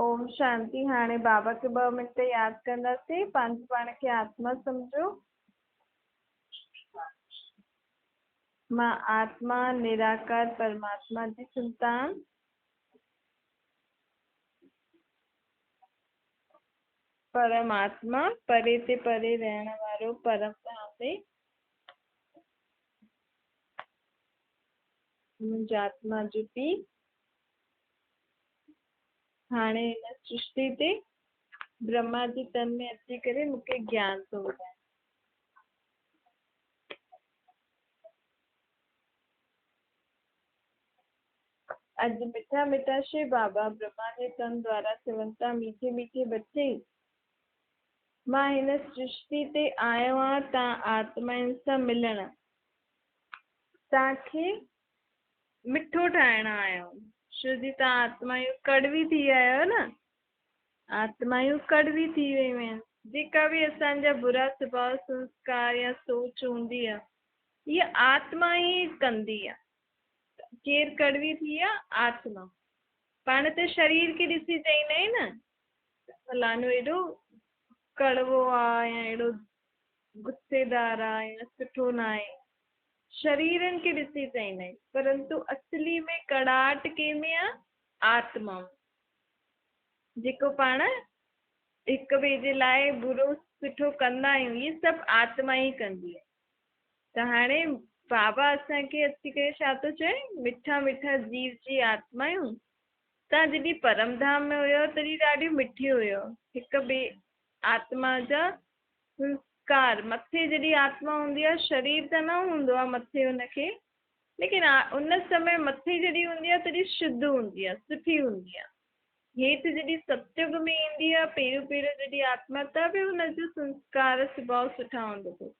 اوم شانتي. هاڻي بابا کي 2 منٽ ياد ڪنداسين. پنهنجو پاڻ کي آتما سمجهو. مان آتما نراڪار پرماتما جي سنتان. پرماتما پري تي پري رهڻ وارو پرم ڌام ۾. منهنجي آتما جو پيء هاڻي هن سرشتي تي برهما جي تن ۾ اچي ڪري مون کي گيان ٿو ٻڌائي. اڄ مٺا مٺا شو بابا برهما جي تن دوارا چون ٿا، ميٺي ميٺي بچي، مان هن سرشتي تي آيو آهيان تان آتمائن سان ملڻ، تان کي مٺو ٺاهڻ آيو آهيان. ڇو جي تان آتمايون ڪڙوي ٿي ويا آهيو نه، آتمايون ڪڙوي ٿي ويون آهن. جيڪا به اسان جا برا سڀاء، سنسڪار يا سوچ هوندي آهي، اها آتما ئي ڪندي آهي. ڪير ڪڙوي ٿي آهي؟ آتما. پاڻ ته شرير کي ڏسي چئيندا آهيون نه ته فلاڻو ايڏو ڪڙوو آهي يا ايڏو غصيدار آهي يا سٺو ناهي. شريرن کي ڏسي چئيندا آهيون، پرنتو اصلي ۾ ڪڙاٽ ڪنهن ۾ آهي؟ آتما ۾. جيڪو پاڻ هڪ ٻئي جي لاء برو سٺو ڪندا آهيون، اهي سڀ آتما ئي ڪندي آهي. ته هاڻي بابا اسان کي اچي ڪري ڇا ٿو چئي؟ مٺا مٺا جيو جي آتمايون، توهان جڏهن پرم ڌام ۾ هيو تڏهن ڏاڍيون مٺيون هيو، هڪ ٻئي آتما جا سنسڪار، مٿي جڏهن آتما هوندي آهي، شرير ته نه هوندو آهي مٿي ان کي، ليڪن ان سمي مٿي جڏهن هوندي آهي تڏهن شڌ هوندي آهي، سٺي هوندي آهي. هيٺ جڏهن ستيگ ۾ ايندي آهي، پهريون پهريون جڏهن آتما ته به ان جو سنسڪار سڀاء سٺا هوندو اٿس.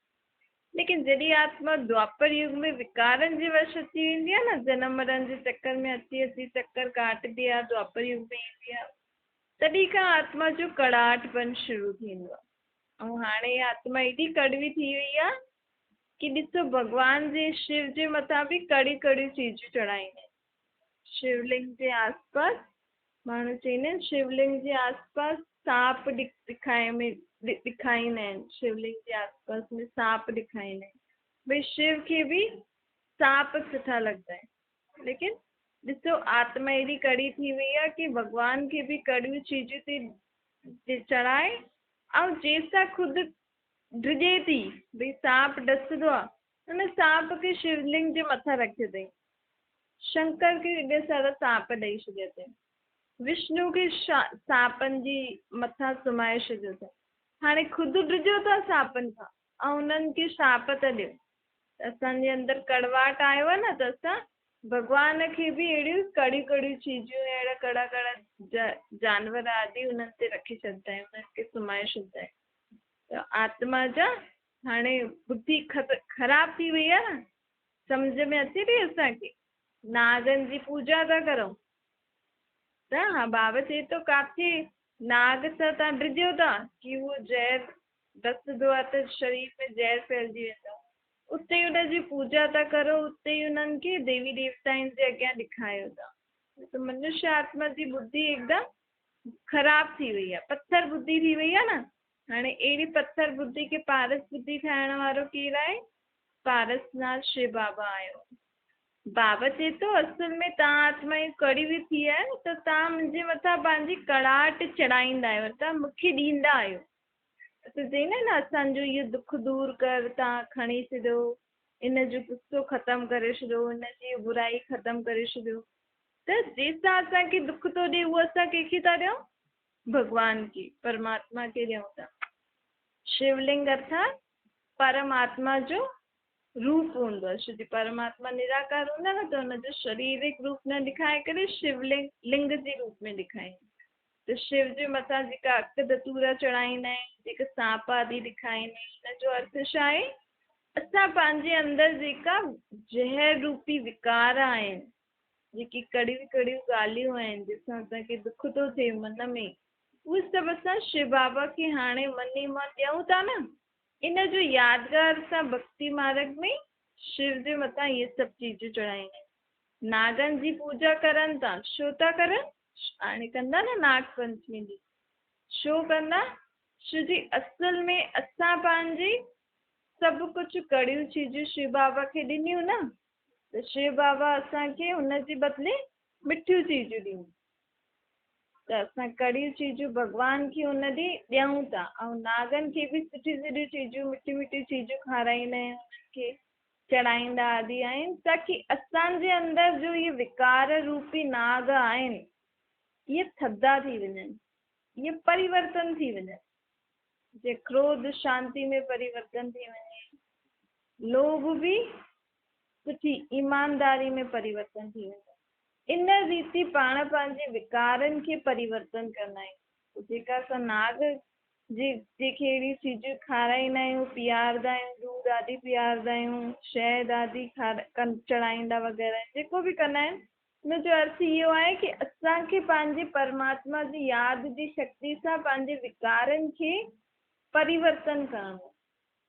ليڪن جڏهن آتما دوآپر يگ ۾ وڪارن جي وش اچي ويندي آهي نه، جنم مرڻ جي چڪر ۾ اچي اچي چڪر ڪاٽندي آهي، دوآپر يگ ۾ ايندي آهي، تڏهن کان آتما جو ڪڙاٽپن شروع ٿيندو آهي. ۽ هاڻي اها آتما ايڏي ڪڙوي ٿي وئي آهي ڪي ڏسو ڀڳوان جي شو جي مٿان به ڪڙيون ڪڙيون چيزون چڙهائيندا آهن. شولنگ جي آس پاس ماڻهو چئيندا آهن شولنگ جي آس پاس سانپ ڏکائي ۾ ڏکائيندا آهن، شولنگ جي آس پاس ۾ سانپ ڏکائيندا آهن. ڀئي شو کي به سانپ سٺا لڳندا آهن. ليڪن ڏسو آتما ايڏي ڪڙي ٿي وئي آهي ڪي ڀڳوان کي به ڪڙيون چيزون ٿي چڙهائي ۽ جنهن سان خود ڊڄي ٿي، ڀئي سانپ ڏسندو آهي، ان سانپ کي شولنگ جي مٿان رکيو اٿئي. شنڪر کي ايڏا سارا سانپ ڏئي ڇڏيا اٿئي. وشنو کي سانپن جي مٿان سمهائي ڇڏيو اٿئي. هاڻي خود ڊڄو ٿا سانپن کان ۽ انهن کي سانپ ٿا ڏيو. ته اسان جي اندر ڪڙواٽ آيو آهي نه ته اسان ڀڳوان کي به اهڙيون ڪڙيون ڪڙيون چيزون ۽ اهڙا ڪڙا ڪڙا جانور آدي انهن تي رکي ڇڏندا آهيون، انهن کي سمهائي ڇڏندا آهيون. ته آتما جا هاڻي ٻڌي خراب ٿي وئي آهي نه، سمجهه ۾ اچي ٿي اسان کي؟ ناگن جي پوڄا ٿا ڪرون ته ها بابا چئي ٿو ڪاٿي ناگ سان تان ڊڄو ٿا ڪي اهو زهر ڏسندو آهي ته شرير ۾ زهر ڦهلجي ويندو آهي. اتي ئي ان جي پوڄا ٿا ڪرو، اتي ئي انهن کي ديوي ديوتائن جي اڳيان ڏيکايو ٿا. ته منشيه آتما جي ٻڌي هڪدم خراب ٿي وئي آهي، پٿر ٻڌي ٿي وئي آهي نه. هاڻي اهڙي پٿر ٻڌي کي پارس ٻڌي ٺاهڻ وارو ڪير آهي؟ پارس ناٿ شو بابا آيو. بابا چئي ٿو، اصل ۾ توهان آتمائون ڪڙي به ٿي آهي ته توهان منهنجي مٿان پنهنجي ڪڙاٽ چڙهائيندا آهيو، توهان مون کي ڏيندا آهيو. اسان چئيندا آهيون نه اسان جو اهو دک دور ڪر، توهان کڻي ڇڏيو، ان جو غصو ختم ڪري ڇڏيو، ان جي برائي ختم ڪري ڇڏيو. ته جنهن سان اسان کي دک ٿو ڏئي اهو اسان ڪنهن کي ٿا ڏيون؟ ڀڳوان کي، پرماتما کي ڏيون ٿا. شولنگ ارٿات پرماتما جو روپ هوندو آهي، ڇو جي پرماتما نراڪار هوندو آهي نه ته ان جو شريرڪ روپ نه ڏيکاري ڪري شولنگ لنگ جي روپ ۾ ڏيکاريندو ته شو جي مٿان جيڪا اک ڌتورا چڙهائيندا آهن، جيڪا سانپ آدي ڏيکاريندا آهن، ان جو ارٿ ڇا آهي؟ اسان پنهنجي اندر جيڪا زهر روپي وڪار آهن، جيڪي ڪڙيون ڪڙيون ڳالهيون آهن، جن سان اسان کي دک ٿو ٿئي من ۾، اهي سڀ اسان شو بابا کي هاڻي من ئي من ڏيون ٿا نه، ان جو يادگار سان ڀڳتي مارڳ ۾ شو جي مٿان اهي سڀ چيزون چڙهائيندا آهن. ناگن جي پوڄا ڪرن ٿا، ڇو ٿا ڪرن؟ هاڻي ڪندا نه ناگ پنچمي جي ڇو ڪندا؟ ڇو جي اصل ۾ اسان پنهنجي سڀ ڪجهه ڪڙيون چيزون شو بابا کي ڏنيون نه ته شو بابا اسان کي ان جي بدلي مٺيون چيزون ڏنيون ته اسان ڪڙيون چيزون ڀڳوان کي ان ڏينهن ڏيون ٿا ۽ ناگن کي به سٺيون سٺيون چيزون مٺيون مٺيون چيزون کارائيندا آهيون انهن کي چڙهائيندا آدي آهن تاڪي اسان جي اندر جو اهي وڪار روپي ناگ آهن اهي ٿڌا ٿي وڃن، اهي پريورتن ٿي وڃن، جي ڪروڌ شانتي ۾ پريورتن ٿي وڃي، لوڀ به سٺي ايمانداري ۾ پريورتن ٿي وڃي. ان ريتي پاڻ پنهنجي وڪارن کي پريورتن ڪندا آهيون. جيڪا اسان ناگ جي جيڪي اهڙيون چيزون کارائيندا آهيون پياردا آهيون ڏوڌ آدي پياردا آهيون شهد آدي چڙهائيندا وغيره جيڪو به ڪندا آهن ان جو ارٿ اهو آهي ڪي اسان کي پنهنجي پرماتما جي ياد جي شڪتي سان پنهنجي وڪارن کي پريورتن ڪرڻو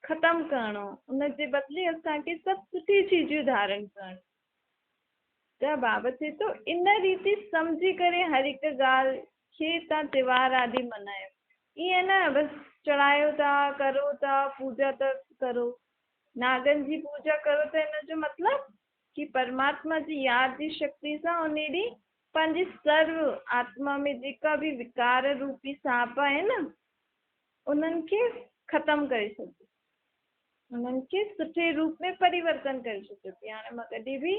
ختم ڪرڻو ان جي بدلي اسان کي سڀ سٺي چيزون ڌارڻ ڪرڻ ته بابا چئي ٿو ان ريتي سمجهي ڪري هر هڪ ڳالهه کي تان تيوهار آدي منايو. ائين نه بس چڙهايو ٿا، ڪرو ٿا، پوڄا ٿا ڪرو. ناگن جي پوڄا ڪرو ته ان جو مطلب ڪي پرماتما جي ياد جي شڪتي سان ان ڏينهن پنهنجي سرو آتما ۾ جيڪا به وڪار روپي سانپ آهن انهن کي ختم ڪري ڇڏجي. انهن کي سٺي روپ ۾ پريورتن ڪري ڇڏيو ڪي هاڻي مان ڪڏهن به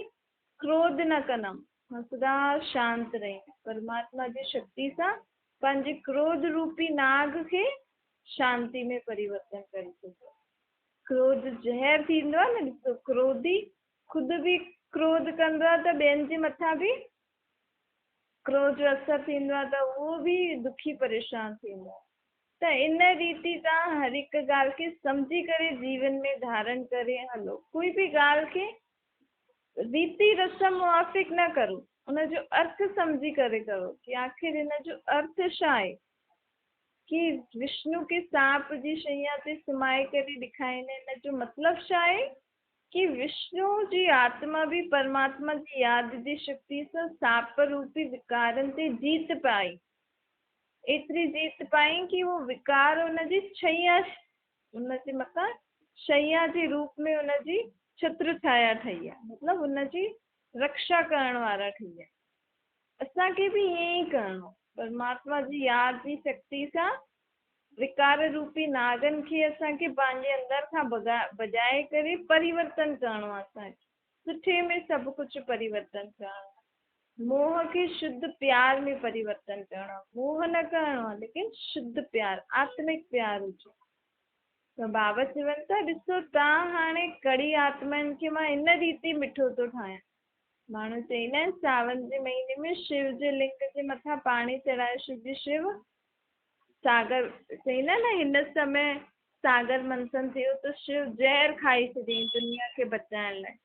ڪروڌ نه ڪندم، مان سدا شانت رهندم. پرماتما جي شڪتي سان پنهنجي ڪروڌ روپي ناگ کي شانتي ۾ پريورتن ڪري ڇڏيو. ڪروڌ زهر ٿيندو آهي نه ڏسو ڪروڌي خود به ڪروڌ ڪندو آهي ته ٻين جي مٿان به ڪروڌ جو اثر ٿيندو آهي ته اهو به دکي پريشان ٿيندو آهي. ته ان ريتي توهان هر هڪ ڳالهه کي سمجهي ڪري جيون ۾ ڌارڻ ڪري هلو. ڪوئي به ڳالهه کي ريتي رسم موافق نه ڪرو، ان جو ارٿ سمجهي ڪري ڪرو ڪي آخر ان جو ارٿ ڇا آهي؟ ڪي وشنو کي سانپ جي شيا تي سمائي ڪري ڏکائين ان جو مطلب ڇا آهي؟ ڪي وشنو جي آتما به پرماتما جي ياد جي شڪتي سان سانپ روپي وڪارن تي جيت پائي. ايتري جيت پائين ڪي اهو وڪار ان جي ڇيا ان جي مٿان شيا جي روپ ۾ ان جي ڇتر ڇايا ٺهي آهي مطلب ان جي رڪشا ڪرڻ وارا ٺهي ويا. اسان کي به ائين ئي ڪرڻو پرماتما جي ياد جي شڪتي سان وڪار روپي ناگن کي اسان کي پنهنجي اندر کان ڀڄائي ڪري پريورتن ڪرڻو آهي اسان کي سٺي ۾ سڀ ڪجهه پريورتن ڪرڻو آهي. موهه کي شڌ پيار ۾ پريورتن ڪرڻو آهي. موهه نه ڪرڻو آهي ليڪن شڌ پيار، آتمڪ پيار هجي. ته بابا چون ٿا ڏسو تان هاڻي ڪڙي آتمائن کي مان ان ريتي مٺو ٿو ٺاهيان. ماڻهو چئيندا آهن ساون جي مهيني ۾ شو جي لنگ جي مٿان پاڻي چڙهايو شو جي شو ساگر چئيندا آهن نه هن سمي ساگر منٿن ٿيو ته شو زهر کائي ڇڏيائين دنيا کي بچائڻ لاء.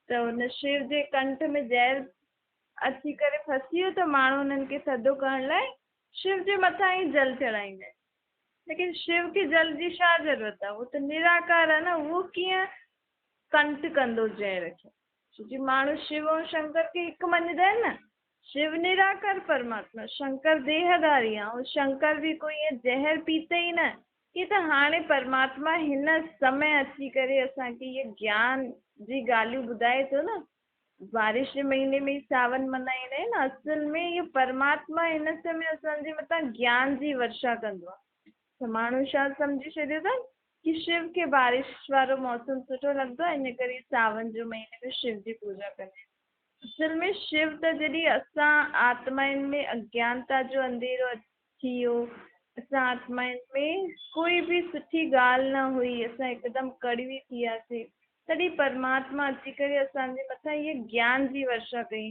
ته ان شو جي ڪنٺ ۾ زهر اچي ڪري ڦسي ويو ته ماڻهو انهن کي ٿڌو ڪرڻ لاء شو جي مٿان ئي جل چڙهائيندا آهن. ليڪن شو کي جل جي ڇا ضرورت آهي؟ اهو ته نراڪار آهي نه، اهو ڪيئن ڪنٺ ڪندو زهر کي؟ ڇو جي ماڻهو شو ۽ شنڪر کي هڪ مڃيندا آهن نه. شو نراڪار پرماتما، شنڪر ديهڌاري آهي ۽ شنڪر به ڪوئي ائين زهر پيتي ئي نه ڪي ته هاڻي پرماتما هن سمي اچي ڪري اسان کي اهي گيان جي ڳالهيون ٻڌائي ٿو نه. بارش جي مهيني ۾ ئي ساون منائيندا آهن نه، اصل ۾ اهو پرماتما هن سمي اسان جي مٿان گيان جي ورشا ڪندو آهي. ته ماڻهو ڇا سمجهي ڇڏيو اٿن ڪي شو کي بارش وارو موسم سٺو لڳندو آهي ان ڪري ساون جو مهيني ۾ شو جي پوڄا ڪندا آهن. اصل ۾ شو ته جڏهن اسان آتمائن ۾ اگيانتا جو انڌيرو ٿي ويو. اسان آتمائن ۾ ڪوئي به سٺي ڳالهه نه هئي، اسان هڪدم ڪڙوي ٿي وياسين. تڏهن پرماتما اچي ڪري اسان جي مٿان هيء گيان جي ورشا ڪئي،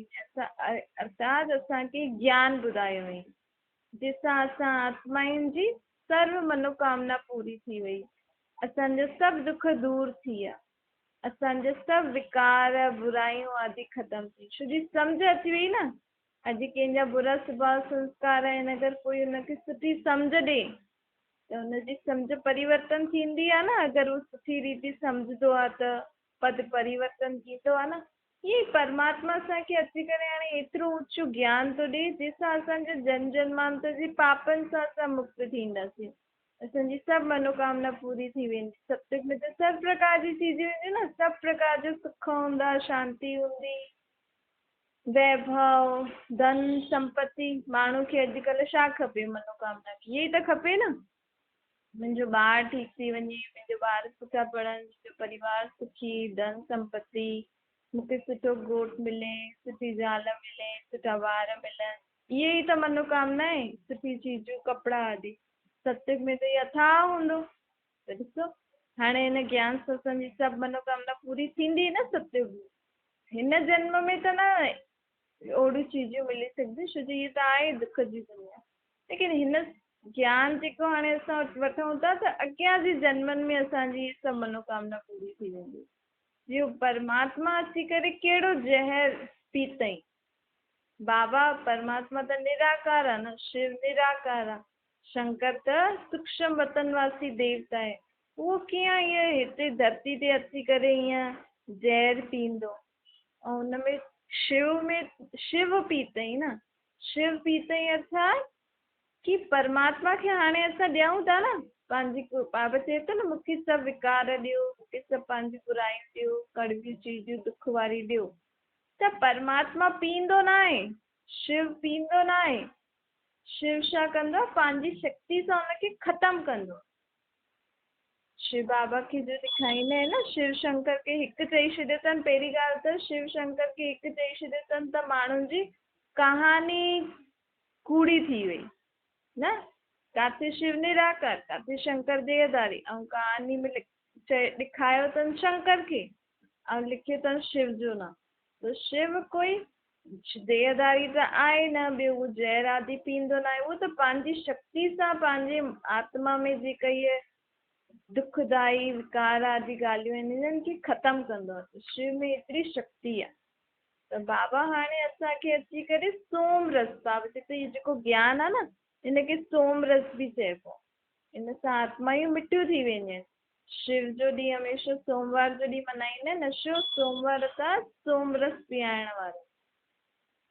ارٿات اسان کي گيان ٻڌايو هئائين، جنهن سان اسان آتمائن جي سرو منوڪامنا پوري ٿي وئي، اسان جا سڀ دک دور ٿي ويا، اسان جا سڀ وڪار، برايون آدي ختم ٿي، ڇو جي سمجهه اچي وئي نه اڄ ڪنهن جا برا سڀاء سنسڪار آهن اگر ڪوئي ان کي سٺي سمجهه ڏي ته ان جي سمجهه پريورتن ٿيندي آهي نه اگر هو سٺي ريتي سمجهندو آهي ته پد پريورتن ٿيندو آهي نه. ائين ئي پرماتما اسان کي اچي ڪري هاڻي ايترو اوچو گيان ٿو ڏئي جنهن سان اسان جو جنم جنمانتر جي پاپن سان اسان مڪت ٿينداسين. اسان جي سڀ منوڪامنا پوري ٿي ويندي. ستيگ ۾ ته سڀ پرڪار جي چيزون اينديون نه، سڀ پرڪار جو سک هوندا، شانتي هوندي، ويڀو، ڌن، سمپتي. ماڻهو کي اڄڪلهه ڇا کپي منوڪامنا کي؟ اهي ئي ته کپي نه. منهنجو ٻار ٺيڪ ٿي وڃي، منهنجو ٻار سٺا پڙهن، منهنجو پريوار سکي، ڌن سمپتي، مون کي سٺو گهوٽ ملي، سٺي زال ملي، سٺا ٻار ملن، اهي ئي ته منوڪامنا آهي، سٺي چيزون، ڪپڙا آدي. ستيگ ۾ ته اهي اٿاهه هوندو. ته ڏسو هاڻي هن گيان ستسنگ جي سڀ منوڪامنا پوري ٿيندي نه ستيگ ۾. هن جنم ۾ ته نه اهڙيون چيزون ملي سگهنديون ڇو جو هيء ته آهي دک جي دنيا. ليڪن هن گيان جيڪو هاڻي اسان وٺون ٿا ته اڳيان جي جنمن ۾ اسان جي هي سڀ منوڪامنا پوري ٿي ويندي. اهو پرماتما اچي ڪري ڪهڙو زهر پيتئين؟ بابا پرماتما ته نراڪار آ نه، شو نراڪار آ، شنڪر ته سوڪشم وطن واسي ديوتا آهي، اهو ڪيئن ائين هتي ڌرتي تي اچي ڪري ائين زهر پيئندو؟ ۽ ان ۾ شو ۾ شو پيتئين نه، شو پيتئين ارٿات ڪي پرماتما کي هاڻي اسان ڏيون ٿا نه پنهنجي بابا چئي ٿو نه مون کي سڀ وڪار ڏيو، مون کي سڀ پنهنجي برايون ڏيو، ڪڙويون چيزون دک واري ڏيو، ته پرماتما پيئندو ناهي، شو پيئندو ناهي، شو ڇا ڪندو آهي پنهنجي شڪتي سان ان کي ختم ڪندو آهي. شو بابا کي جو ڏيکاريندا آهن نه شو شنڪر کي هڪ چئي ڇڏيو اٿن پهرين ڳالهه ته شو شنڪر کي هڪ چئي ڇڏيو اٿن ته ماڻهن جي ڪهاڻي ڪوڙي ٿي وئي نه ڪاٿي شو نراڪار ڪاٿي شنڪر ديهڌاري ۽ ڪهاڻي ۾ ڏيکايو اٿن شنڪر کي ۽ لکيو اٿن شو جو نام ته شو ڪوئي ديهڌاري ته آهي نه، ٻيو هو زهر آدي پيئندو ناهي، اهو ته پنهنجي شڪتي سان پنهنجي آتما ۾ جيڪا اهي دکدائي وڪار آدي ڳالهيون آهن، انهن کي ختم ڪندو آهي. ته شو ۾ ايتري شڪتي آهي. ته بابا هاڻي اسان کي اچي ڪري سوم رس، بابا چئي ٿو هي جيڪو گيان آهي نه، ان کي سوم رس به چئبو آهي. ان سان آتمائون مٺيون ٿي وينديون آهن. شو جو ڏينهن هميشه سوموار جو ڏينهن ملهائيندا آهن نه شو سوموار ته سوم رس پيائڻ وارو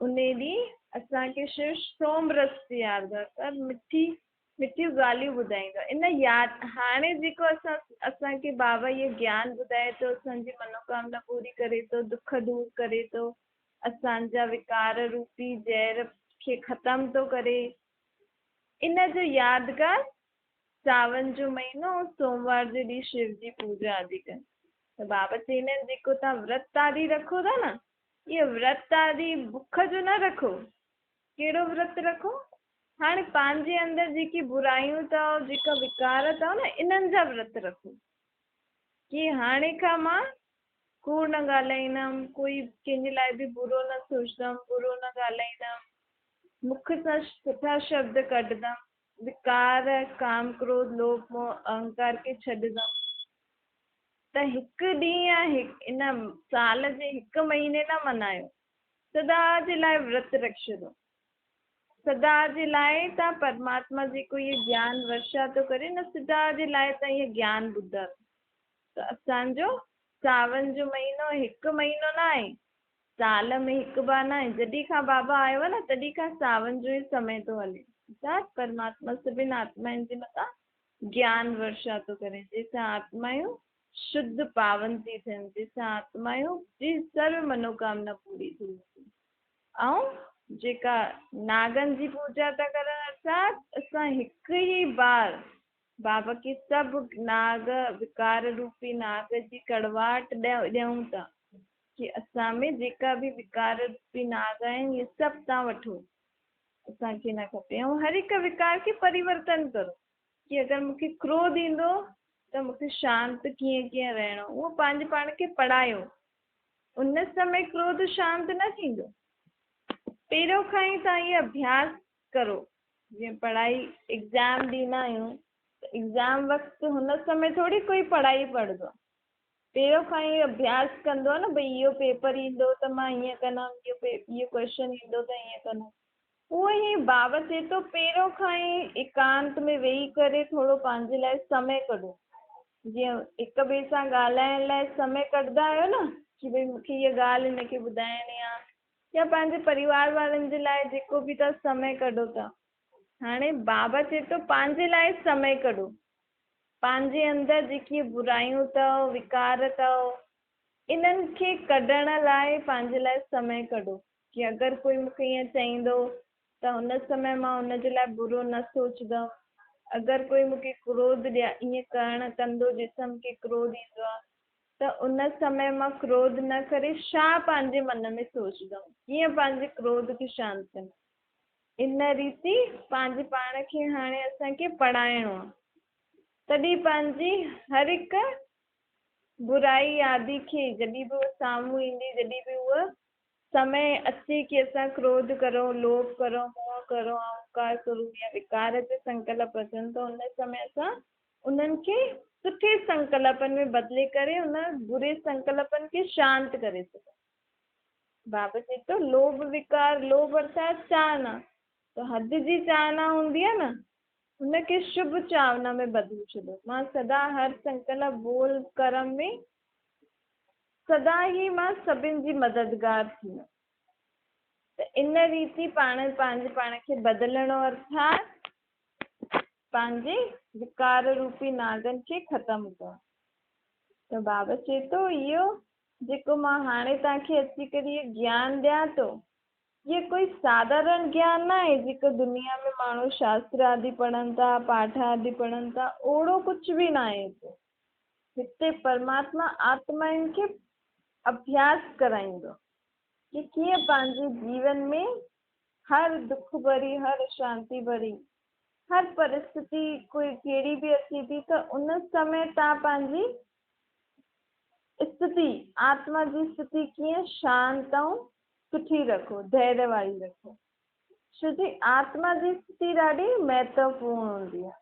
انهي ڏينهن اسان کي شو سوم رس پيارندو آهي ته مٺي مٺيون ڳالهيون ٻڌائيندو آهي ان ياد هاڻي جيڪو اسان اسان کي بابا اهو گيان ٻڌائي ٿو اسان جي منوڪامنا پوري ڪري ٿو دک دور ڪري ٿو اسان جا وڪار روپي زهر کي ختم ٿو ڪري ان جو يادگار ساون جو مهينو سوموار جي ڏينهن شو جي پوڄا آدي ڪن ته بابا چئيندا آهن جيڪو توهان ورت آدي رکو ٿا نه اهو ورت آدي بک جو نه رکو ڪهڙو ورت رکو هاڻي پنهنجي اندر جيڪي برايون اٿو جيڪا وڪار اٿو نه انهن جا ورت رکو ڪي هاڻي کان مان ڪوڙ نه ڳالهائيندم ڪوئي ڪنهن جي لاء به برو نه سوچندم برو نه ڳالهائيندم مک سان سٺا شبد ڪڍندم وڪار، ڪام ڪروڌ، لوڀ موه، اهنڪار کي ڇڏندم ته هڪ ڏينهن يا ان سال جي هڪ مهيني نه منايو، سدا جي لاء ورت رکي ڇڏو. سدا جي لاء تان پرماتما جيڪو هيء گيان ورشا ٿو ڪري نه سدا جي لاء تان هيء گيان ٻڌو ته اسان جو ساون جو مهينو هڪ مهينو نه آهي، سال ۾ هڪ بار ناهي، جڏهن کان بابا آيو آهي نه تڏهن کان ساون جو ئي سمي ٿو هلي. ارٿات پرماتما سڀن آتمائن جي مٿان گيان ورشا ٿو ڪري، جنهن سان آتمايون شڌ پاون ٿي ٿين، جنهن سان آتمايون جي سرو منوڪامنا پوري ٿي وڃي. ۽ جيڪا ناگن جي پوڄا ٿا ڪرن ارٿات اسان هڪ ئي بار بابا کي سڀ ناگ وڪار روپي ناگ جي ڪڙواٽ ڏيون ٿا. ڪي اسان ۾ جيڪا به وڪار روپي ناگ آهن اهي سڀ تان وٺو اسان کي نه کپي ۽ هر هڪ وڪار کي پريورتن ڪرو ڪي اگر مون کي ڪروڌ ايندو ته مون کي شانت ڪيئن ڪيئن رهڻو اهو پنهنجي پاڻ کي پڙهايو ان سمي ڪروڌ شانت نه ٿيندو پهريون کان ئي تان اهي اڀياس ڪرو جيئن پڙهائي ايگزام ڏيندا آهيون ته ايگزام وقت هن سمي ٿوري ڪوئي پڙهائي پڙهندو آهي پهريون کان ئي اڀياس ڪندو آهي نه ڀئي اهو پيپر ايندو ته مان هيئن ڪندم اهو اهو ڪوئسچن ايندو ته هيئن ڪندم اهو ئي بابا چئي ٿو پهريون کان ئي ايڪانت ۾ ويهي ڪري ٿورو پنهنجي لاء سمي ڪڍو جيئن هڪ ٻئي سان ڳالهائڻ لاء سمي ڪڍندا آهيو نه ڪي ڀئي مون کي هيءَ ڳالهه هن کي ٻڌائڻي آهي يا پنهنجي پريوار وارن جي لاءِ جيڪو به توهان سمي ڪڍو ٿا. هاڻي بابا چئي ٿو پنهنجي لاءِ سمي ڪڍو، پنهنجي اندر جيڪي برايون اٿو، وڪار اٿو، انهن کي ڪڍڻ لاءِ پنهنجي لاءِ سمي ڪڍو ڪي اگر ڪوئي مون کي ائين چئيندو ته هن سمي مان هن جي لاءِ برو نه سوچندم. اگر ڪوئي مون کي ڪروڌ ڏيا ائين ڪرڻ ڪندو جنهن سان مون کي ڪروڌ ايندو آهي ته ان سمي مان ڪروڌ نه ڪري ڇا پنهنجي من ۾ سوچندم، ڪيئن پنهنجي ڪروڌ کي شانت ڪندم. ان ريتي پنهنجي پاڻ کي هاڻي اسان کي پڙهائڻو آهي، تڏهن پنهنجي هر هڪ برائي آدي کي جڏهن به اها سامهون ايندي، جڏهن به اها سمي اچي ڪي اسان ڪروڌ ڪرون، لوڀ ڪرون، موهه ڪرون، اهنڪار ڪرون يا وڪار جا سنڪلپ اچن ته ان سمي اسان انهن کي سٺي سنڪلپن ۾ بدلي ڪري ان بري سنڪلپن کي شانت ڪري سگهون. بابا چئي ٿو لوڀ وڪار، لوڀ ارٿات چاهنا، ته حد جي چاهنا هوندي آهي نه، ان کي شڀ چاهنا ۾ بدلي ڇڏو. مان سدا هر سنڪلپ، ٻول، ڪرم ۾ سدا ئي مان سڀن جي مددگار ٿي ويم. ته ان ريتي پاڻ پنهنجي پاڻ کي بدلڻو ارٿات پنهنجي وڪار روپي ناگن کي ختم ڪرڻ. ته بابا چئي ٿو اهو جيڪو مان هاڻي توهان کي اچي ڪري اهو گيان ڏيان ٿو، اهو ڪوئي ساڌارڻ گيان نه آهي جيڪو دنيا ۾ ماڻهو شاستر آدي پڙهن ٿا، پاٺ آدي پڙهن ٿا، اوڙو ڪجهه به نه آهي هتي. هتي پرماتما آتمائن کي اڀياس ڪرائيندو ڪي ڪيئن پنهنجي جيون ۾ هر دک ڀري، هر اشانتي ڀري، هر پرسٿتي ڪوئي ڪهڙي به اچي ٿي ته ان سمي توهان پنهنجي اسٿتي، آتما جي اسٿتي ڪيئن شانت ۽ سٺي رکو، ڌيريه واري رکو. ڇو جي آتما جي اسٿتي ڏاڍي مهتوپورڻ هوندي آهي.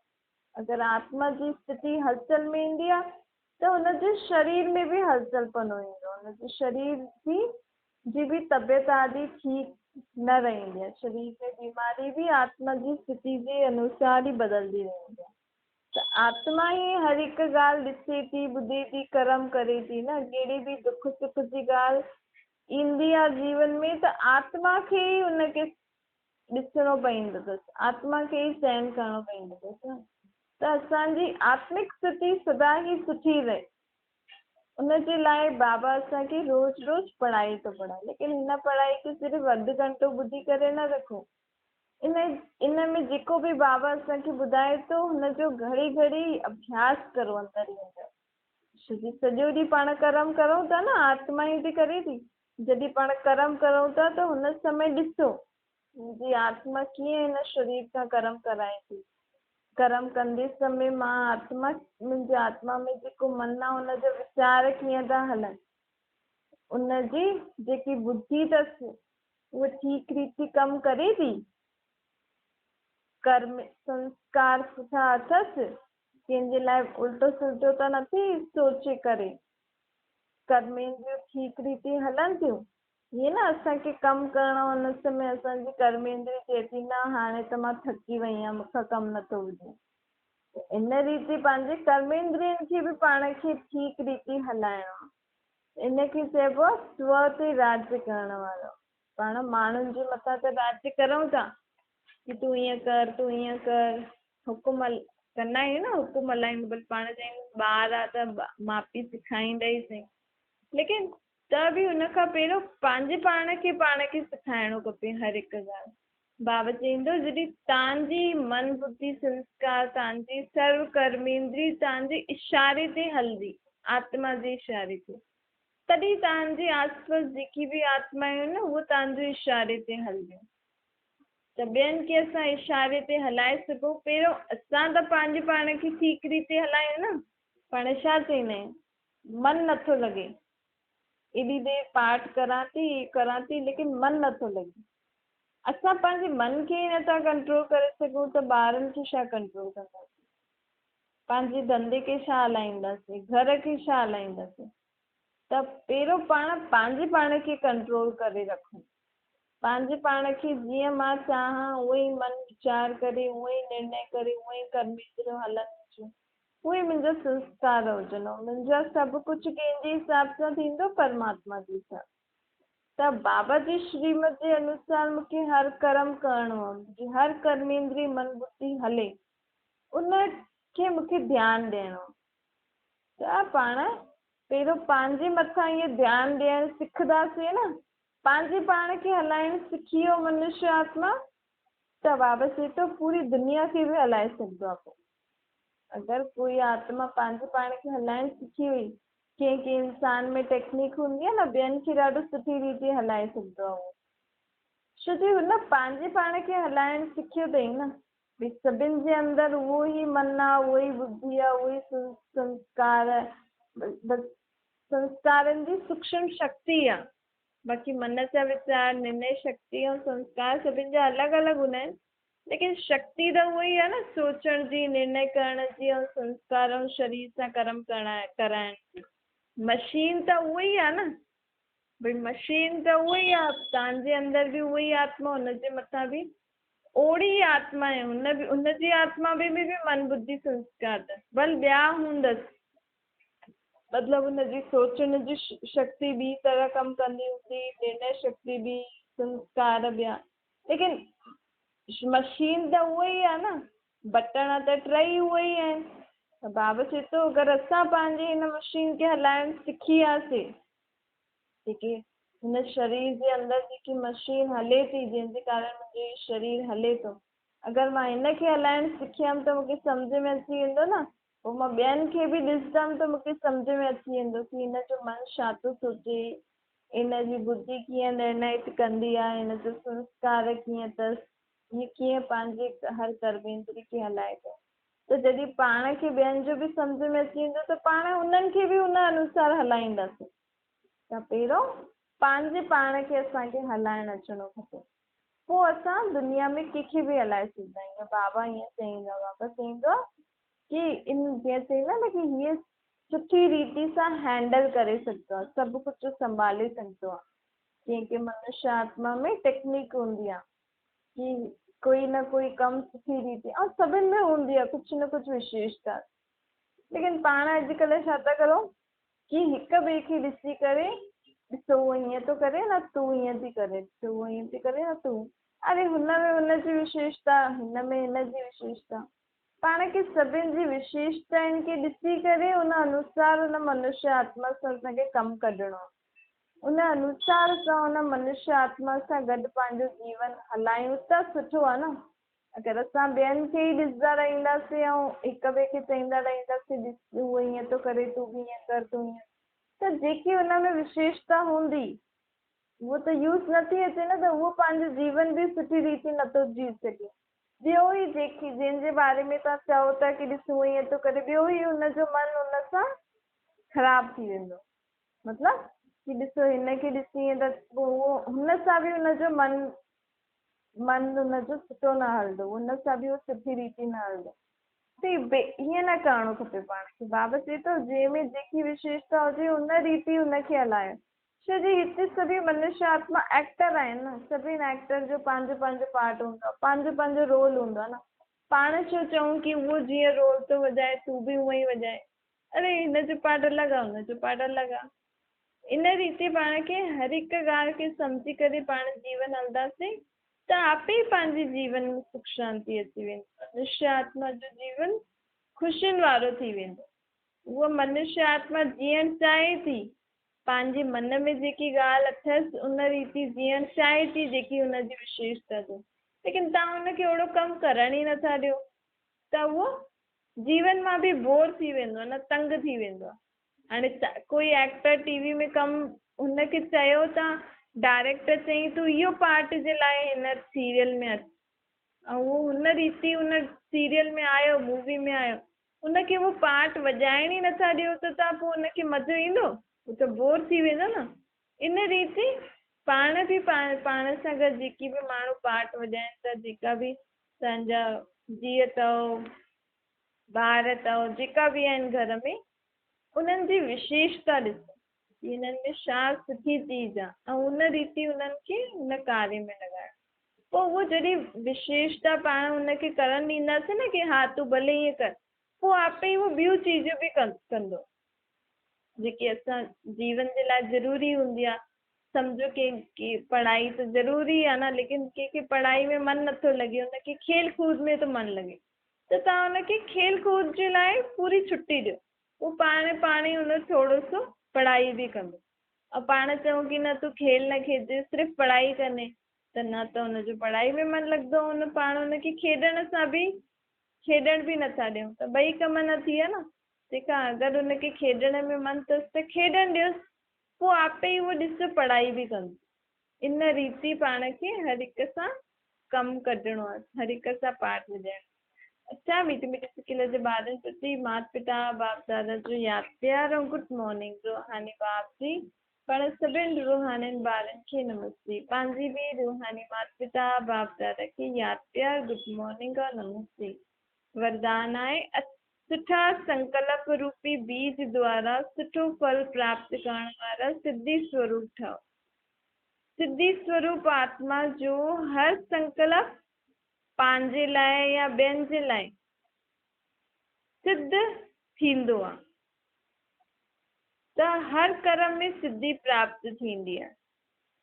اگر آتما جي اسٿتي هلچل ۾ ايندي آهي ته هن جي شرير ۾ به هلچل پنو ايندو آهي، هن جي شرير جي به طبيعت آدي ٺيڪ نه رهندي آهي، شرير ۾ بيماري به آتما جي اسٿتي جي انوسار ئي بدلجي رهندي آهي. ته آتما ئي هر هڪ ڳالهه ڏسي ٿي، ٻڌي ٿي، ڪرم ڪري ٿي نه. ڪهڙي به دک سک جي ڳالهه ايندي آهي جيون ۾ ته آتما کي ئي ان کي ڏسڻو پوندو اٿس، آتما کي ئي سهن ڪرڻو پوندو اٿس نه. ته اسان جي آتمڪ اسٿتي سدا ئي سٺي رهي، ان جي لاءِ بابا اسان کي روز روز پڙهائي ٿو پڙهائي. ليڪن هن پڙهائي کي صرف اڌ گهنٽو ٻڌي ڪري نه رکو، ان ۾ جيڪو به بابا اسان کي ٻڌائي ٿو هن جو گهڙي گهڙي اڀياس ڪرو اندر ئي اندر. ڇو جي سڄو ڏينهن پاڻ ڪرم ڪرون ٿا نه، آتما ئي ٿي ڪري ٿي. جڏهن پاڻ ڪرم ڪرون ٿا ته هن سمي ڏسو منهنجي آتما ڪيئن هن شرير سان ڪرم ڪرائي ٿي. ڪرم ڪندي سمي مان آتما، منهنجي آتما ۾ جيڪو من آهي ان جا ويچار ڪيئن ٿا هلن، ان جي جيڪي ٻڌي اٿس اها ٺيڪ ريتي ڪم ڪري ٿي، ڪرم سنسڪار سٺا اٿس، ڪنهن جي لاءِ الٽو سلٽو ته نٿي سوچي ڪري، ڪرميندريون ٺيڪ ريتي هلن ٿيون. ائين نه اسان کي ڪم ڪرڻو ان سمي اسان جي ڪرميندري چئي ٿي نه هاڻي ته مان ٿڪي وئي آهيان، مون کان ڪم نٿو هجي. ته ان ريتي پنهنجي ڪرميندرين کي به پاڻ کي ٺيڪ ريتي هلائڻو آهي. ان کي چئبو آهي سو تي راڄ ڪرڻ وارو. پاڻ ماڻهن جي مٿان ته راڄ ڪرون ٿا ڪي تون ائين ڪر، تون ائين ڪر، حڪم ڪندا آهيون نه، حڪم هلائيندو، ڀلي پاڻ چاهيون ٻار آهي ته ماءُ پيءُ سيکاريندا ئي سهي، ليڪن ته به ان کان پهريون پنهنجي پاڻ کي پاڻ کي سيکارڻو کپي هر هڪ ڳالهه. بابا چوندو جڏهن توهان جي من ٻڌي سنسڪار، توهان جي سرو ڪرميندري توهان جي اشاري تي هلندي، آتما جي اشاري تي، تڏهن توهان جي آس پاس جيڪي به آتمائون آهن نه اهي توهان جي اشاري تي هلنديون. ته ٻين کي اسان اشاري تي هلائي سگهون، پهريون اسان ته پنهنجي پاڻ کي ٺيڪ ريتي هلايون نه. پاڻ ڇا چئيندا آهيون، من نٿو لڳي، ايڏي دير پاٺ ڪران ٿي، هي ڪران ٿي، ليڪن من نٿو لڳي. اسان پنهنجي من کي ئي نٿا ڪنٽرول ڪري سگهون ته ٻارن کي ڇا ڪنٽرول ڪنداسين، پنهنجي ڌنڌي کي ڇا هلائينداسين، گهر کي ڇا هلائينداسين. ته پهريون پاڻ پنهنجي پاڻ کي ڪنٽرول ڪري رکون، پنهنجي پاڻ کي جيئن مان چاهان اونئن ئي من ويچار ڪري، اونئن ئي نرڻي ڪري، اونئن ئي ڪرميندريون هلن منهنجون، اهي منهنجا سنسڪار هجن ۽ منهنجا سڀ ڪجهه ڪنهن جي حساب سان ٿيندو؟ پرماتما جي حساب. ته بابا جي شريمت جي انوسار مون کي هر ڪرم ڪرڻو آهي، منهنجي هر ڪرميندري من ٻڌي هلي، ان کي مون کي ڌيان ڏيڻو آهي. ته پاڻ پهريون پنهنجي مٿان ائين ڌيان ڏيڻ سکنداسين نه، پنهنجي پاڻ کي هلائڻ سکي ويو منشيه آتما ته بابا چئي ٿو پوري دنيا کي به هلائي سگهندو آهي پوء. اگر ڪوئي آتما پنهنجي پاڻ کي هلائڻ سکي وئي، ڪنهن ڪنهن انسان ۾ ٽيڪنيڪ هوندي آهي نه ٻين کي ڏاڍو سٺي ريتي هلائي سگهندو آهي اهو، ڇو جي هن پنهنجي پاڻ کي هلائڻ سکيو اٿئي نه. ڀئي سڀن جي اندر اهو ئي من آ، اهو ئي ٻڌي آ، اهو ئي سنسڪار، بس سنسڪارن جي سوڪشم شڪتي آ. باقي من جا ويچار، نرني شڪتي ۽ سنسڪار سڀن جا الڳ الڳ هوندا آهن، ليڪن شڪتي ته اها ئي آ نه سوچڻ جي، نرني ڪرڻ جي ۽ سنسڪار ۽ شرير سان ڪرم ڪرائڻ جي. مشين ته اها ئي آ نه. ڀئي مشين ته اها ئي آ، توهان جي اندر به اها ئي آتما، هن جي مٿان به اوڙي ئي آتما آهي، هن به ان جي آتما ۾ به من ٻڌي سنسڪار اٿس، ڀل ٻيا هوندس، مطلب هن جي سوچڻ جي شڪتي ٻي طرح ڪم ڪندي هوندي، نرني شڪتي ٻي، سنسڪار ٻيا، ليڪن مشين ته اها ئي آهي نه، بٽڻ ته ٽئي اهي ئي آهن. ته بابا چئي ٿو اگر اسان پنهنجي هن مشين کي هلائڻ سکي وياسين، جيڪي هن شرير جي اندر جيڪي مشين هلي ٿي، جنهن جي ڪارڻ منهنجو هي شرير هلي ٿو، اگر مان هن کي هلائڻ سکيم ته مون کي سمجهه ۾ اچي ويندو نه، پوء مان ٻين کي به ڏسندم ته مون کي سمجهه ۾ اچي ويندو ڪي هن جو من ڇا ٿو سوچي، هن جي ٻڌي ڪيئن نرنائت ڪندي آهي، هن جو سنسڪار ڪيئن اٿس، هي ڪيئن پنهنجي هر ڪرميندري کي هلائي ٿو. ته جڏهن پاڻ کي ٻين جو به سمجهه ۾ اچي ويندو ته پاڻ انهن کي به ان انوسار هلائينداسين. ته پهريون پنهنجي پاڻ کي اسان کي هلائڻ اچڻو کپي، پوء اسان دنيا ۾ ڪنهن کي به هلائي سگهندا آهيون. بابا ائين چئيندو آهي، بابا چئيندو آهي ڪي ان جيئن چئيندا آهن نه ڪي هيء سٺي ريتي سان هينڊل ڪري سگهندو آهي، سڀ ڪجهه سنڀالي سگهندو آهي. ڪنهن ڪنهن منشيه آتما ۾ ٽيڪنيڪ هوندي آهي ڪي ڪوئي نه ڪوئي ڪم سٺي ريتي ۽ سڀن ۾ هوندي آهي ڪجهه نه ڪجهه وشيشتا، ليڪن پاڻ اڄڪلهه ڇا ٿا ڪرون ڪي هڪ ٻئي کي ڏسي ڪري، ڏسو اهو ائين ٿو ڪري نه تون ائين ٿي ڪري، ڏسو اهو ائين ٿي ڪري نه تون، اري هن ۾ هن جي وشيشتا، هن ۾ هن جي وشيشتا. پاڻ کي سڀن جي وشيشتائن کي ڏسي ڪري ان انوسار ان منشيه آتما سان اسان کي ڪم ڪڍڻو آهي. ان انوسار اسان ان منشيه آتما سان گڏ پنهنجو جيون هلايون ته سٺو آهي نه. اگر اسان ٻين کي ئي ڏسندا رهنداسين ۽ هڪ ٻئي کي چئيندا رهنداسين ڏس هو ائين ٿو ڪري تون به ائين ڪر تون ائين ته جيڪي ان ۾ وشيشتا هوندي اهو ته يوز نه ٿي اچي نه ته اهو پنهنجو جيون به سٺي ريتي نه ٿو جي سگهي. ٻيو ئي جيڪي جنهن جي باري ۾ توهان چئو ٿا ڪي ڏس هو ائين ٿو ڪري ٻيو ئي ان جو من ان سان خراب ٿي ويندو مطلب ڪي ڏسو هن کي ڏسي ائين ته پوء اهو هن سان به ان جو من من ان جو سٺو نه هلندو، ان سان به هو سٺي ريتي نه هلندو. ته ائين نه ڪرڻو کپي پاڻ کي. بابا چئي ٿو، جنهن ۾ جيڪي وشيشتا هجي، ان ريتي ان کي هلايو. ڇو جي هتي سڀيئي منشيه آتما ائڪٽر آهن نه، سڀني ائڪٽر جو پنهنجو پنهنجو پارٽ هوندو آهي، پنهنجو پنهنجو رول هوندو آهي نه. پاڻ ڇو چئون ڪي اهو جيئن رول ٿو وڄائي، تون به اونئن ئي وڄائي. اري هن جو پارٽ الڳ آهي، هن جو پارٽ الڳ آهي. ان ريتي پاڻ کي هر هڪ ڳالهه کي سمجهي ڪري پاڻ جيون هلنداسين ته آپي ئي پنهنجي جيون ۾ سک شانتي اچي ويندي. منشيه آتما جو جيون خوشين وارو ٿي ويندو. هوء منشيه آتما جيئڻ چاهي ٿي. پنهنجي من ۾ جيڪي ڳالهه اٿس ان ريتي جيئڻ چاهي ٿي جيڪي هن جي وشيشتا اٿس. ليڪن توهان هن کي اهڙو ڪم ڪرڻ ئي نٿا ڏيو ته اهو جيون مان به بور ٿي ويندو آهي نه تنگ ٿي ويندو آهي. هاڻي ڪوئي ايڪٽر ٽي وي ۾ ڪم هن کي چيو ته ڊائريڪٽر چيائين تون اهو پارٽ جي لاء هن سيريل ۾ اچ ۽ اهو هن ريتي هن سيريل ۾ آيو مووي ۾ آيو ان کي اهو پارٽ وڄائڻ ئي نٿا ڏيو ته تان پوء ان کي مزو ايندو هو ته بور ٿي ويندو نه ان ريتي پاڻ به پاڻ سان گڏ جيڪي به ماڻهو پارٽ وڄائن ٿا جيڪا به توهان جا جيء اٿو ٻار اٿو جيڪا به آهن گهر ۾ انهن جي وشيشتا ڏسو ڪي انهن ۾ ڇا سٺي چيز آ ۽ ان ريتي انهن کي ان ڪاري ۾ لڳايو پوء اهو جڏهن وشيشتا پاڻ ان کي ڪرڻ ڏينداسين نه ڪي ها تون ڀلي ائين ڪر पोइ आपे ई उहो ॿियूं चीज़ूं बि कंदो जेकी असां जीवन जे लाइ ज़रूरी हूंदी आहे। सम्झो की पढ़ाई त ज़रूरी आहे न, लेकिन कंहिंखे पढ़ाई में मन नथो लॻे, हुनखे खेल कूद में थो मन लॻे, त तव्हां हुनखे खेल कूद जे लाइ पूरी छुट्टी ॾियो, उहो पाण पाण ई हुन थोरो सो पढ़ाई बि कंदो। ऐं पाण चऊं की न तूं खेल न खेॾ, सिर्फ़ु पढ़ाई करने, त न त हुनजो पढ़ाई में मन लॻंदो, हुन पाण हुनखे खेॾण सां बि खेॾण बि नथा ॾियूं, त ॿई कम न थी विया न। ठीकु आहे, अगरि हुनखे खेॾण में मन अथसि त खेॾणु ॾियोसि, पोइ आपे ई उहो ॾिस पढ़ाई बि कंदो। इन रीति पाण खे हर हिक सां कमु कढिणो आहे, हर हिक सां पाठ विझाइणो। अच्छा, मीठी मीठी सिकिल जे ॿारनि प्रति माता पिता बाप दादा जो यादि प्यार ऐं गुड मॉर्निंग। रूहानी बाप जी पाण सभिनि रूहानियुनि ॿारनि खे नमस्ते। पंहिंजी बि रूहानी माता पिता बाप दादा खे यादि प्यार, गुड मॉर्निंग ऐं नमस्ते। वरदान आहे सुठा संकल्प रूपी बीज द्वारा सुठो फल प्राप्त करण वारा सिद्धि स्वरूप ठाहो। सिद्धि स्वरूप आत्मा जो हर संकल्प पंहिंजे लाइ या ॿियनि जे लाइ सिद्ध थींदो आहे, त हर कर्म में सिद्धि प्राप्त थींदी आहे।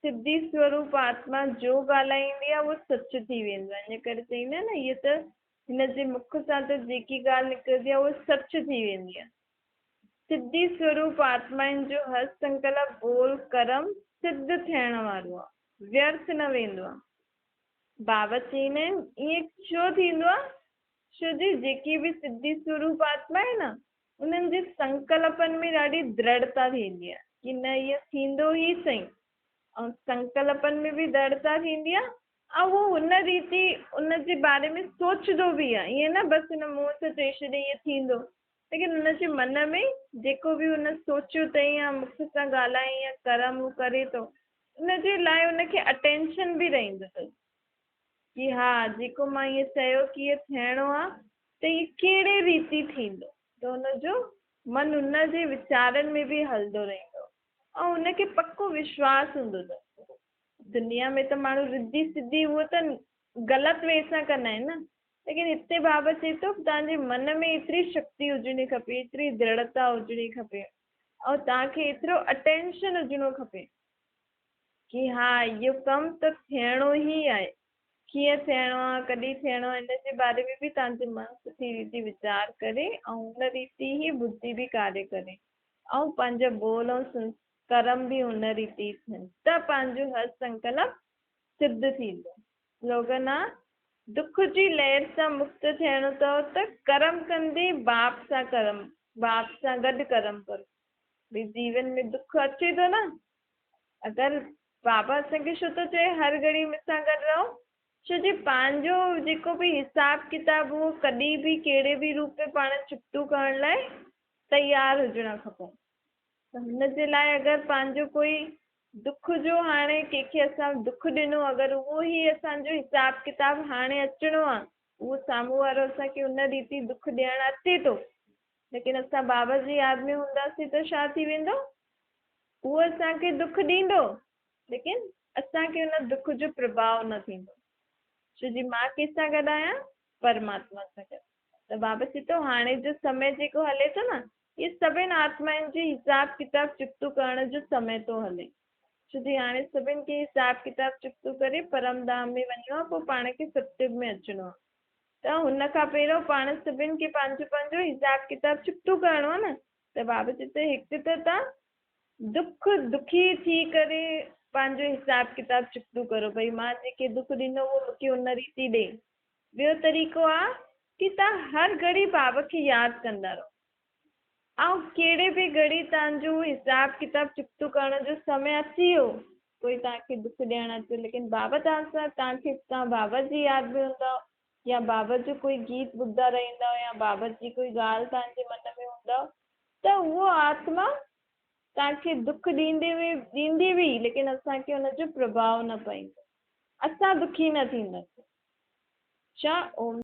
सिद्धि स्वरूप आत्मा जो ॻाल्हाईंदी आहे उहो सच थी वेंदो आहे। इन करे चईंदा आहिनि न, इहो त हिन जे मुख सां त जेकी ॻाल्हि निकिरंदी आहे उहा सच थी वेंदी आहे। सिद्धि स्वरूप आत्माउनि जो हर संकल्प, ॿोल, कर्म सिद्ध थियण वारो आहे, व्यर्थ न वेंदो आहे। बाबा चईंदा आहिनि ईअं छो थींदो आहे? छो जे जेकी बि सिद्धि स्वरूप आत्मा आहे न, उन्हनि जे संकल्पनि में ॾाढी दृढ़ता थींदी आहे की न इहो थींदो ई सही, ऐं संकल्पनि में बि दृढ़ता थींदी आहे ऐं उहो हुन रीति उनजे बारे में सोचंदो बि आहे। ईअं न बसि हुन मुंहं सां चई छॾे ईअं थींदो, लेकिन हुनजे मन में जेको बि हुन सोचियो अथई या मुख सां ॻाल्हाए या कर्म हू करे थो, उनजे लाइ हुनखे अटेंशन बि रहींदो अथसि की हा जेको मां ईअं चयो की इहो थियणो आहे त इहो कहिड़े रीति थींदो, त हुनजो मन हुनजे वीचारनि में बि हलंदो रहींदो ऐं हुनखे पको विश्वास हूंदो अथसि। दुनिया में त माण्हू रिद्धि सिद्धि उहो त ग़लति वे सां कंदा आहिनि न, लेकिन हिते बाबा चए थो तव्हांजे मन में एतिरी शक्ति हुजणी खपे, एतिरी दृढ़ता हुजणी खपे ऐं तव्हांखे एतिरो अटेंशन हुजणो खपे की हा इहो कमु त थियणो ई आहे, कीअं थियणो आहे, कॾहिं थियणो आहे, हिन जे बारे में बि तव्हांजो मन सुठी रीति वीचार करे ऐं हुन रीति ई बुद्धि बि कार्य करे ऐं पंहिंजा ॿोल ऐं कर्म बि हुन रीति थियनि, त पंहिंजो हर संकल्प सिद्ध थींदो। स्लोगन आहे, दुख जी लहर सां मुक्त थियणो अथव त कर्म कंदे बाप सां कर्म, बाप सां गॾु कर्म करो। भई जीवन में दुख अचे थो न, अगरि बाबा असांखे छो थो चए हर घड़ी मूंसां गॾु रहो, छो जे पंहिंजो जेको बि हिसाब किताब उहो कॾहिं बि कहिड़े बि रूप में पाण चुकतो करण लाइ तयारु हुजणु खपे। त हुनजे लाइ अगरि पंहिंजो कोई दुख जो हाणे कंहिंखे असां दुख ॾिनो, अगरि उहो ई असांजो हिसाब किताब हाणे अचिणो आहे, उहो साम्हूं वारो असांखे हुन रीति दुख ॾियणु अचे थो, लेकिन असां बाबा जी यादि में हूंदासीं त छा थी वेंदो, उहो असांखे दुख ॾींदो, लेकिन असांखे हुन दुख जो प्रभाव न थींदो। छो जी मां कंहिंसां गॾु आहियां? परमात्मा सां गॾु। त बाबा चए थो हाणे जो समय जेको हले थो न, इहे सभिनि आत्माउनि जे हिसाब किताब चुकतो करण जो समय थो हले। छो जी हाणे सभिनि खे हिसाब किताब चुकतो करे परमधाम में वञिणो आहे, पोइ पाण खे सतयुग में अचिणो आहे। त हुन खां पहिरियों पाण सभिनि खे पंहिंजो पंहिंजो हिसाब किताब चुकतो करिणो आहे न। त बाबा चए थो हिकु त तव्हां दुख दुखी थी करे पंहिंजो हिसाब किताब चुकतो करो, भई मां जेके दुख ॾिनो उहो मूंखे हुन रीति ॾे। ॿियो तरीक़ो आहे की तव्हां हर घड़ी बाबा खे यादि कंदा रहो ऐं कहिड़े बि घड़ी तव्हांजो हिसाब किताब चुकतो करण जो समय अची वियो, कोई तव्हांखे दुख ॾियणु अचे, लेकिन बाबा तव्हां सां तव्हांखे तव्हां बाबा जी यादि में हूंदव या बाबा जो कोई गीत ॿुधंदा रहंदव या बाबा जी कोई ॻाल्हि तव्हांजे मन में हूंदव, त उहो आत्मा तव्हांखे दुख ॾींदी हुई, लेकिन असांखे हुनजो प्रभाव न पवंदो, असां दुखी न थींदासीं। छा ओम।